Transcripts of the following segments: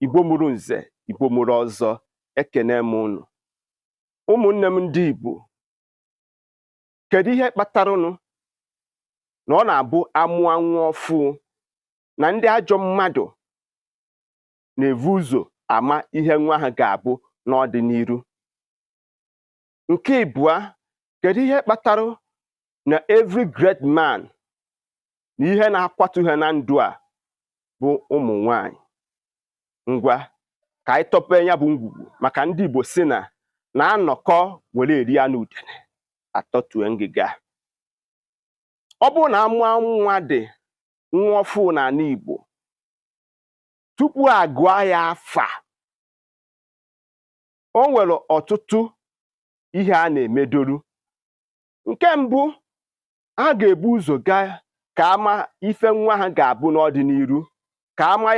Igbo mụrụ nze, Igbo mụrụ ọzọ, ekene m unu. Ụmụnne m ndị Igbo, kedu ihe kpataranụ na ọ na-abụ amụọ nwa ọfụụ na ndị ajọ mmadụ na-evu ụzọ ama ihe nwa ha ga-abụ n'ọdịnihu? Nke ịbụa, kedu ihe kpatara na every great man na ihe na-akwatu ha na ndụ a bụ ụmụ nwanyị? Ngwa, ka anyị tọpee ya bụ ngwugwu, maka ndị Igbo si na na-anọkọ were eri anụ udene atọtue ngịga. Ọ bụrụ na amụọ nwa dị nwa ọfụ n'ala Igbo, tupu a gụọ ya afa, o nwere ọtụtụ ihe a na-emedoru. Nke mbụ, a ga-ebu ụzọ gaa ka ama ife nwa ha ga-abụ n'ọdịnihu, ka ama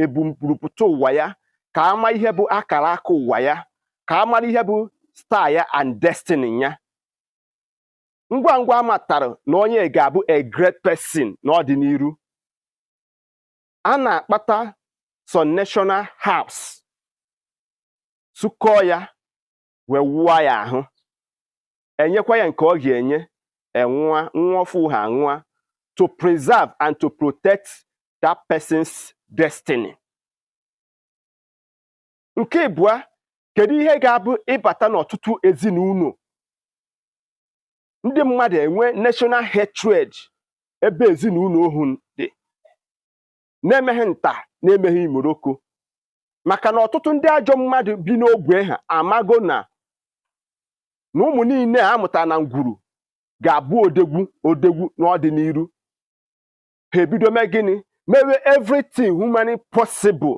ebumpụta ụwa ya, ka ama ihe bụ akara aka ụwa ya, ka amara ihe bụ star ya and destiny ya. Ngwa ngwa amatara na onye ga-abụ a great person n'ọdịnihu, a na-akpata some national herbs, sụkọọ ya wee wụọ ya ahụ, enyekwa ya nke ọ ga-enye enwụa nwa ọfụ ha aṅụa to preserve and to protect that person's destiny. Nke ịbụa, kedu ihe ga-abụ ịbata n'ọtụtụ ezinụlọ, ndị mmadụ enwe national hatred ebe ezinụlọ ohu dị, na-emeghe nta na-emeghe imoroko, maka na ọtụtụ ndị ajọ mmadụ bi n'ogbe ha amago na na ụmụ niile a mụtara na ngwuru ga-abụ odegwu odegwu n'ọdịnihu? Ha ebido mee gịnị? Mewe everything humanly possible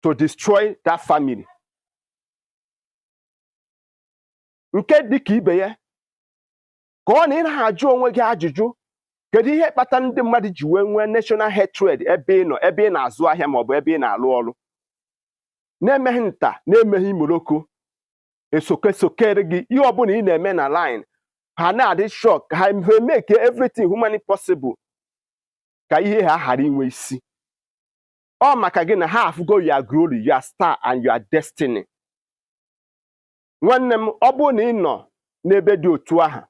to destroy that family. Nke dịka ibe ya, ka ọ na ị na-ajụ onwe gị ajụjụ, kedu ihe kpatara ndị mmadụ ji wee nwee national hatred ebe ị nọ, ebe ị na-azụ ahịa maọbụ ebe ị na-alụ ọrụ? Na-emeghe nta na-emeghe imoroko, esokesokere gị ihe ọbụla ị na-eme na line ha na-adị shock, ka ha make everything humanly possible ka ihe ha ghara inwe isi. Ọ maka gị na ha afụgo your glory, your star and your destiny. Nwanne m, ọ bụrụ na ị nọ n'ebe dị otu ahụ,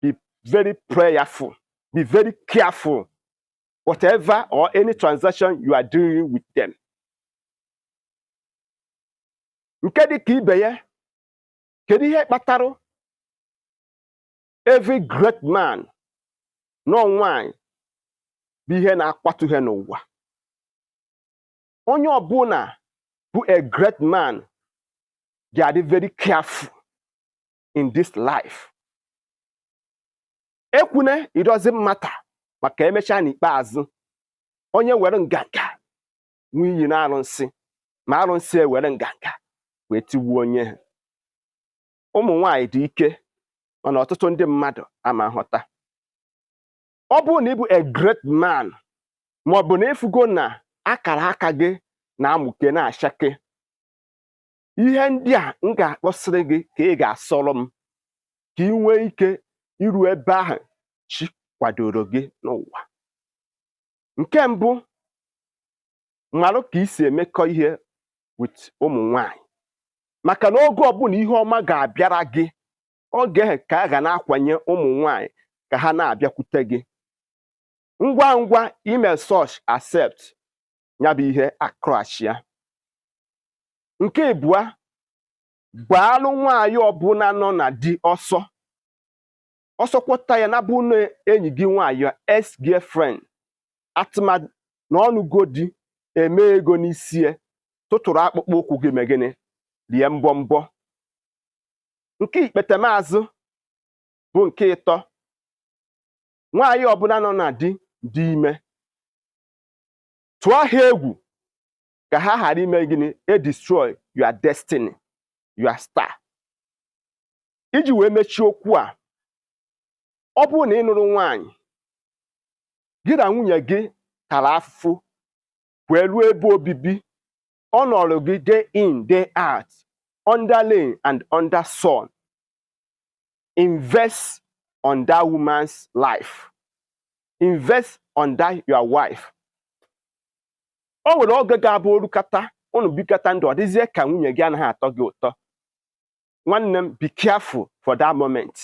be very prayerful, be very careful whatever or any transaction you are doing with them. Nke dị ka ibe ya, kedu ihe kpatara every great man nọ nwanyị bụ ihe na-akwatu ha n'ụwa? Onye ọbụla bụ a great man ga-adị very careful in this life. Ekwune, it doesn't matter, maka emechaa n'ikpeazụ, onye were nganga nwe iyi na arụnsị, ma arụnsị ewere nganga wee tigbuo onye ha. Ụmụ nwanyị dị ike, mana ọtụtụ ndị mmadụ ama nghọta. Ọ bụrụ na ị bụ a great man, ma ọ bụ na ịfụgo na akara aka gị na-amụke na-achake, ihe ndị a m ga-akpọsịrị gị ka ị ga-asọrọ m ka ị nwee ike iru ebe ahụ chi kwadoro gị n'ụwa. Nke mbụ, marụ ka ị si emekọ ihe with ụmụ nwanyị, maka na oge ọbụla ihe ọma ga-abịara gị, oge ahụ ka a ga na-akwanye ụmụ nwanyị ka ha na-abịakwute gị ngwa ngwa. Ime such accept ya bụ ihe acrash ya. Nke ịbụa, gbaalụ nwaanyị ọbụla nọ na di ọsọ ọsọ, kwọta ya na bụ na enyi gị nwaanyị, your ex girlfriend, atụmatụ na ọnụgo di eme ego n'isi ya, tụtụrụ akpụkpọ ụkwụ gị, mee gịnị? Rie mbọ mbọ. Nke ikpetemazụ bụ nke ịtọ, nwaanyị ọbụla nọ na di dị ime, tụọ ha egwu ka ha ghara ime gịnị? E destroy your destiny, your star. Iji wee mechie okwu a, ọ bụrụ na ị nụrụ nwaanyị, gị na nwunye gị tara afụfụ wee ruo ebe obibi, ọ nọrọ gị day in, day out, under rain and under sun, invest on that woman's life, invest on that your wife. O nwere oge ga-abụ orukata unu bikata ndụ, ọ dịzie ka nwunye gị anaghị atọ gị ụtọ. Nwanne m, be careful for that moment.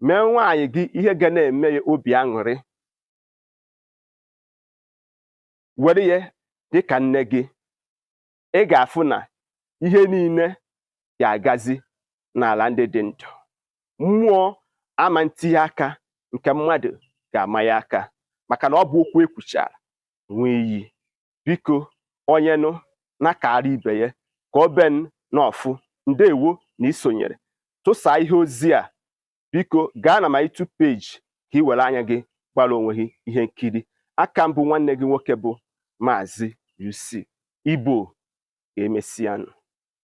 Mee nwaanyị gị ihe ga na-eme ya obi aṅụrị. Were ya dịka nne gị. Ị ga-afụ na ihe niile ga-agazi n'ala ndị dị ndụ. Mmụọ ama ntinye aka nke mmadụ ga-ama ya aka, maka na ọ bụ okwu ekwuchara nwee iyi. Biko, onye nụ na-akara ibe ya ka ọ ben n'ọfụ. Ndewo na isonyere. Tụsaa ihe ozi a. Biko gaa na my YouTube page ka ị were anya gị gbara onwe gị ihe nkiri. Aka mbụ, nwanne gị nwoke bụ Maazị UC Igbo. Ga-emesịanụ.